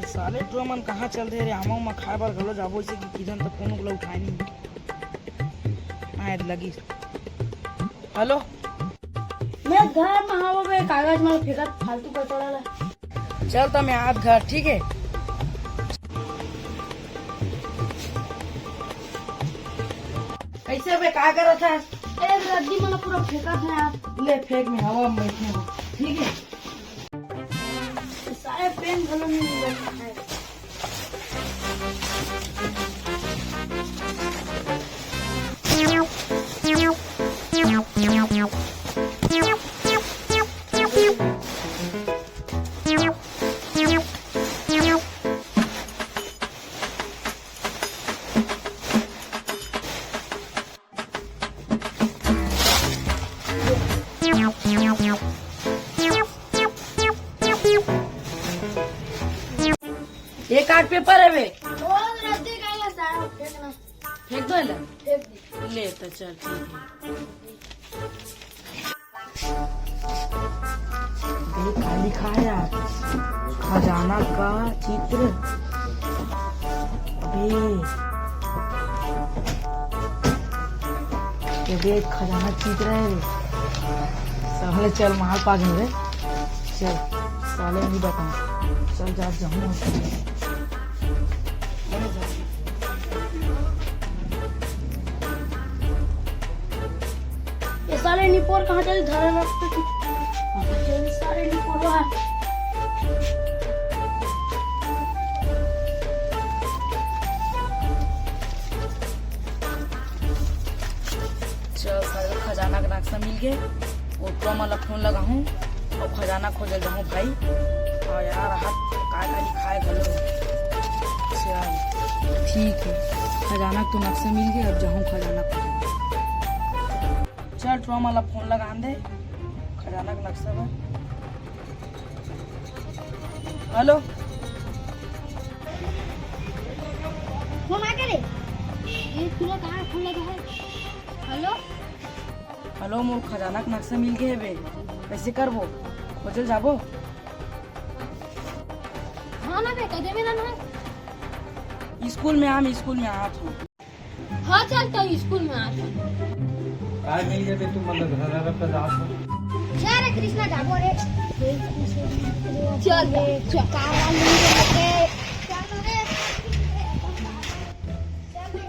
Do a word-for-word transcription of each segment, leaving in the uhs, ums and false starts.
साले टुरा मन कहाँ चल दे रे? आमा उमा खाए बर घलो जाबो, इसे कि किधन तक कोनो ला उठाए नहीं। आए लगी। हेलो। मैं घर में हवं बे, कागज मन फेंकत फालतू कचरा ला। चल त मैं आत घर, ठीक है? कैसे बे, का करत हस? ए, रद्दी मन पूरा फेंकत हे यार। ले फेंक, मैं हवा में बैठे हूँ, ठीक है? सारे पेन घलो नहीं मिलत हे। ये कार्ड पेपर है बे। ओ, रद्दी का ये सारा फेंकना। फेंक दो एला। फेंक दे। ले तो चल, ठीक है। देख, का लिखा है यार, खजाना का चित्र। अबे, ये देख, खजाना चित्र है रे। साले चल, माल पा गए रे। चल, साले नहीं बताऊं। चल, जा, जाऊं। ये साले निपोर कहाँ चले धरे रखते? ये साले निपोर वहाँ। चल, साले खजाना के नक्शा मिल गए। ओटवा मन ला फोन लगाहूँ अउ खजाना खोजे जाहूँ भाई। अउ यार, हाथ का का लिखाए घलो। चल, ठीक है, खजाना के तो नक्शा मिल गए, अब जाहूँ खजाना खोजे। चल, टुरा मन ला फोन लगा दे, खजाना के नक्शा बर। हेलो। फोन आ गया रे। ये टुरा कहाँ फोन लगा है? हेलो। हेलो, मोर खजाना के नक्शा मिल गए हे बे, कैसे करबो? खोजल जाबो? हाँ ना बे, कदे में ना ना। स्कूल में आम, स्कूल में आत हूँ। हाँ, चल तो स्कूल में आत हूँ। काय मिल गए बे, तू मतलब घर घर पे जात हो? जा रे कृष्णा, जाबो रे। चल बे, चल। कार वाला मिल गए। चल रे। चल रे।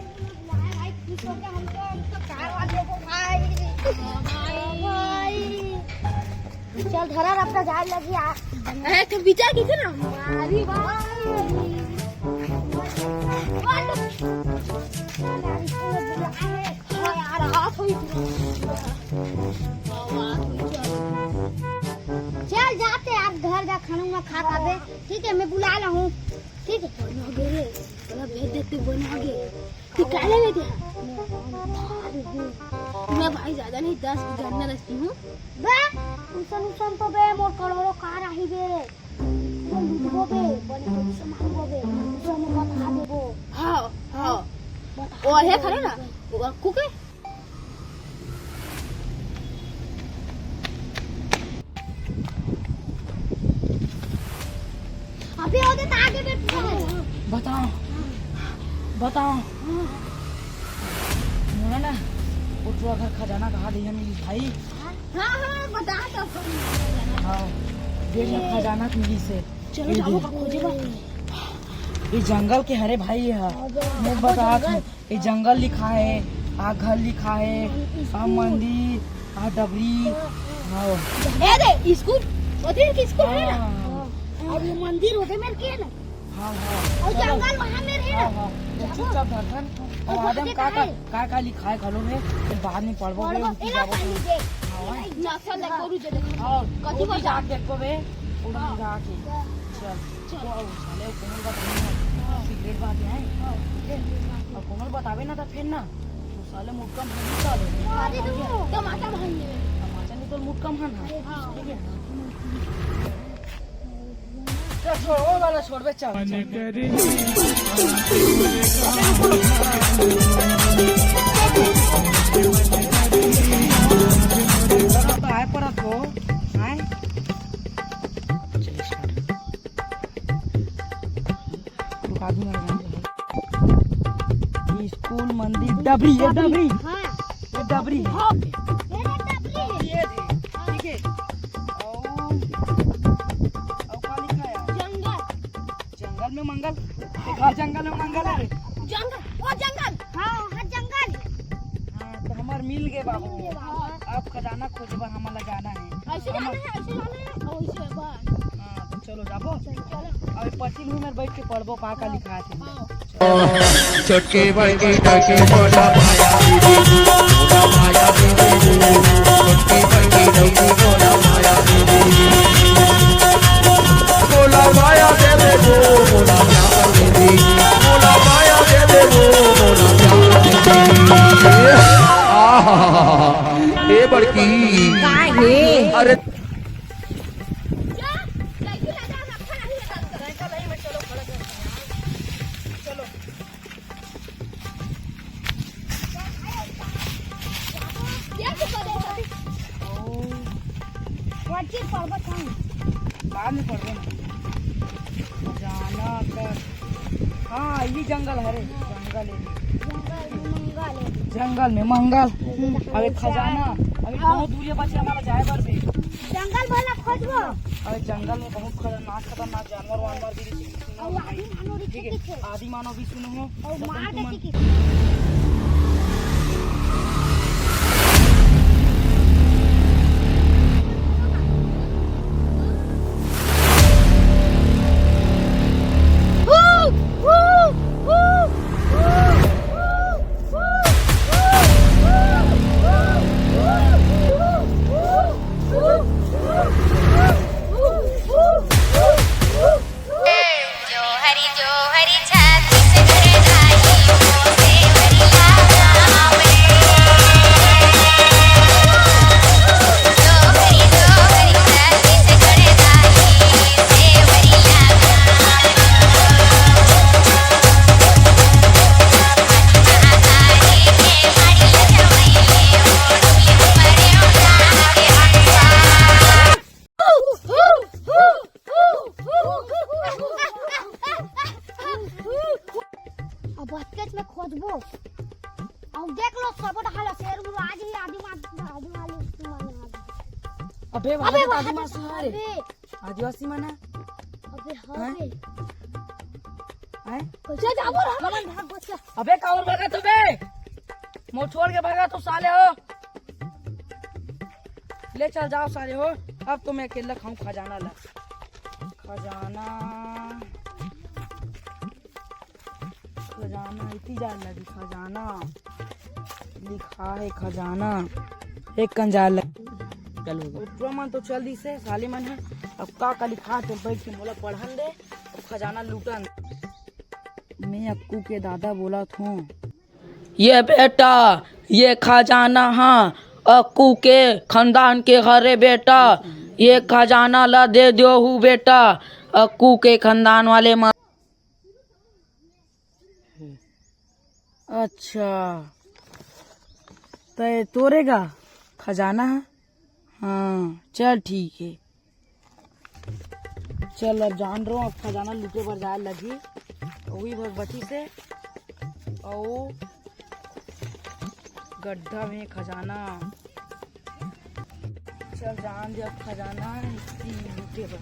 भाई, भाई, खुश हो गया, हम तो, हम तो कार वाले को भाई। हाँ, भाई। भाई। चल, धरा रखता जाए लगी आ। अरे, तो विचार कीजिए ना। अरे, भाई। हाँ, यार, हाथ हुई। चल, जाते यार, घर जा, खाना उना खा खाबे। ठीक है, मैं बुला रहा हूँ। ठीक है। बना गे रे, चला भेज देते, बना गे। तू काले में दे। मैं भाई ज्यादा नहीं, दस जानना रखती हूँ। बे, उसन उसन तो बे, मोर करोड़ों कार आही बे। मैं लूटबो बे, बने पैसे मांगबो बे, तू हमें बता देबो। हाँ, हाँ। बता वो है देबो। खरो ना, वो अक्कू के? अबे, ओदे तो आगे बैठ। बताओ, बताओ। मोला ना, वो तो अगर खजाना कहा दे मिली भाई। हाँ, हाँ, बता तो। हाँ, देख ना, खजाना मिली से। चलो, ये जाओ, दे। का खोजे बा? ये जंगल के हरे भाई, ये हा। मैं बता तू। ये जंगल लिखा है, आ घर लिखा है, आ मंदिर, आ डबरी। हाँ। ए दे, स्कूल, ओदे के स्कूल है ना? हाँ। और ये मंदिर ओदे मेर के है ना? हाँ, हाँ। और चलो। जंगल वहाँ मेर है ना? हाँ, हाँ। तो चुपचाप धर, धर। और और आदम वहाँ का, का, का, का लिखा है घलो में, फिर बाद में पढ़बो बे, पढ़बो, उनकी एला जाबो खाली तो। दे। हाँ। नक्शा देखो, रुझे देखो। और कथी वो भी बता? जाके देखबो बे, वो भी हाँ। जाके। चल। चलो, साले, वो कोमल बात नहीं है। हाँ। सिगरेट बात है। हाँ। ठीक है? और कोमल बतावे ना, तो फिर ना, तो साले मुटका में नहीं साले। अरे, तू टमाटर भाई है। टमाटर नहीं तो मुटका में ना। हाँ। ठीक है? चल, छोड़, वो वाला छोड़ बे, चल, चल। मंदिर डबरी, ये डबरी। हाँ। ये डबरी है। हाँ। ये डबरी है। ये थे, ठीक है। और, और का लिखा है? जंगल। जंगल में मंगल? देखा, जंगल में मंगल है। जंगल, वो जंगल। हाँ, हाँ, जंगल। हाँ, तो हमार मिल गए बाबू। मिल गए बाबू। आप खजाना खोजबा, हमारा जाना है। ऐसे जाना है, ऐसे जाना है, और ऐसे बस। हाँ, तो चलो जाबो। चलो, चलो। अब पढ़ती हूँ मैं, बैठ के पढ़बो का का लिखा है। हाँ। छोटकी बड़की डौकी मोला माया दीदी, मोला माया दीदी, छोटकी बड़की डौकी मोला माया दीदी, मोला माया दे दे वो, मोला प्यार दीदी, मोला माया दे दे वो, मोला प्यार दीदी। आहा, ए बड़की। का हे? अरे बाद में पढ़बो ना। जाना कर। हाँ, ये जंगल हरे, जंगल है। जंगल में मंगल है। जंगल में मंगल। अबे खजाना, अबे बहुत दूरिया बचे हमारा जाए बर भी। जंगल वाला खोजबो। अबे जंगल में बहुत खतरनाक, खतरनाक जानवर वानवर भी रहते हैं। और आदि मानव भी ठीक है, किथे? आदि मानव भी सुनो हो। और तो मार तुम देती मन- की। अब अतकेच में खोजबो। अब देख लो, सब ढाला शेर मुर्गा आज ही आदि मार, आदि मार, आदि मार। अबे, अबे, वहाँ तो आदि मार सुना रे। अबे। आदिवासी मन है? अबे, हाँ हैं? बे। हैं? कैसे जाबो रे? हमन भाग बच गया। अबे, काबर भागा तू बे? मोर छोड़ के भागा तू साले हो। ले चल जाओ सारे हो, अब तो मैं अकेला खाऊं खजाना ला। खजाना, खजाना, इतनी जाए लगी खजाना। लिखा है खजाना, एक कन जाए लगी। चलो। उठवा मन तो चल दी से, साले मन है। अब का का लिखा तो बैठ के मोला पढ़न दे, अब खजाना लूटन। मैं अक्कू के दादा बोलत हूँ। ये बेटा, ये खजाना हा अक्कू के खानदान के हरे बेटा, ये खजाना ला दे देहू बेटा, अक्कू के खानदान वाले मन। अच्छा, तो ये तोरे का खजाना है? हाँ, चल ठीक है। चल, अब जान रहो, अब खजाना लूटे बर जाए लगी। वही बस बची से, और गड्ढा में खजाना। चल, जान दे, अब खजाना इतनी लूटे बर।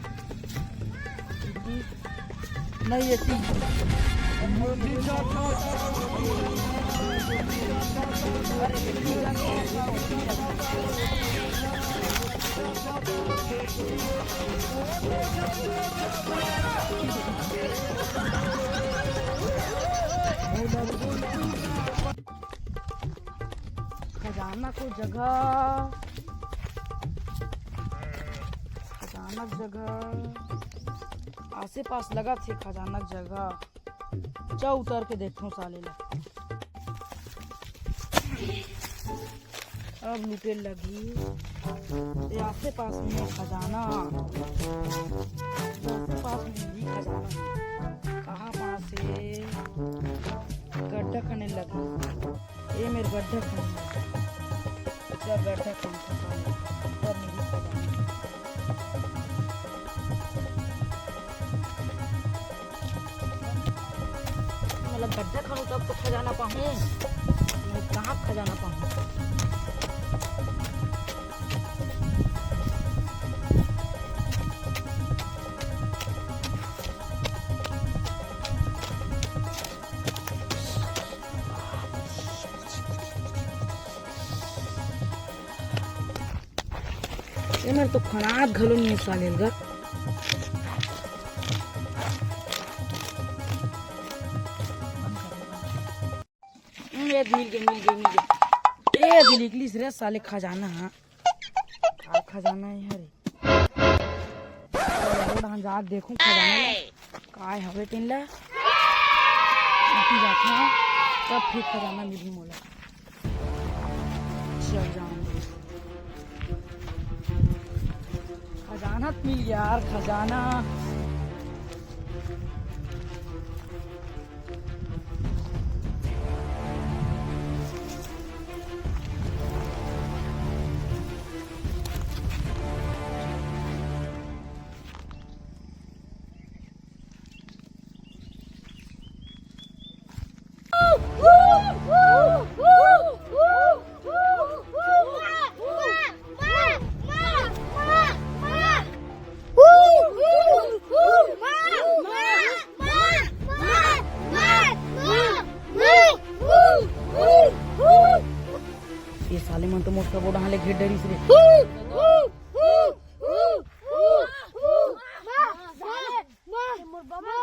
इतनी नहीं, इतनी। खजाना को जगह, खजाना जगह आसे पास लगा थे, खजाना जगह। चल उतर के देखथों साले ला। अब लूटे लगी। ये आसे पास में खजाना, आसे पास में भी खजाना। कहाँ पास है? गड्ढा खने लगी। ये मेरे गड्ढा खने लगी। चल गड्ढा खने लगी। मतलब गड्ढा खनू तब तो खजाना पाहूँ। खजाना पाहूं। ये मेरे तो खनात घलो नहीं साले गा। हम्म, ये मिल गए, मिल गए, मिल गए। ये भी निकलिस रे साले खजाना। हाँ, का खजाना है हरे? रोड हाँ जात देखूं खजाना ला। काय हवे तेन ला? अभी जात हूँ, तब फिर खजाना मिलही मोला। चल जाऊं। खजाना तो मिल गया यार, खजाना। ये साले मन तो मोर सबो डहान ले घेर डरिस रे। माँ, माँ, माँ,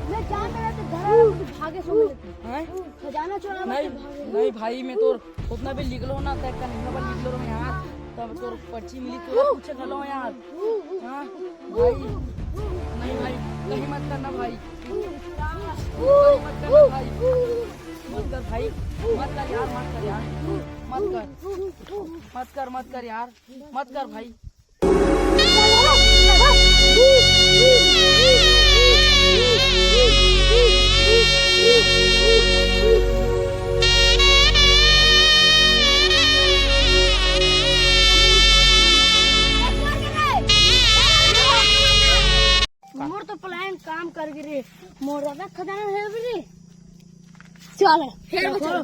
मैं जान रहा था, घर वाला मुझे भागे सो मिले थे। हैं? खजाना चोरा नहीं, भागे। नहीं भाई, मैं तो उतना भी निकलो ना, तक का नहीं, पर निकलो रहो यहाँ, तब तोर पर्ची मिली, तोला पूछे घलो यार। हाँ? भाई, नहीं भाई, कहीं मत करना भाई। कहीं मत करना भाई। मत कर भाई, मत कर यार, मत कर यार। मत कर, मत कर, मत कर यार। मत कर भाई। मोर तो प्लान काम कर गे रे। मोर दादा खजाना हेर गे रे। चल, हेर देखो। चल।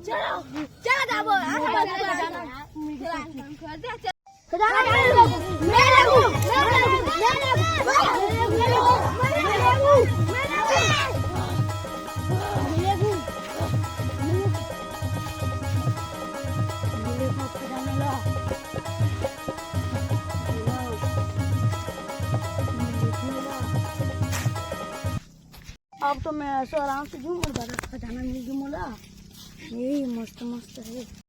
चलो, चलो जाबो। अब तो मैं ऐसो आराम से झूमूं, बड़ा खजाना मिल गया मोला। ये मस्त मस्त है।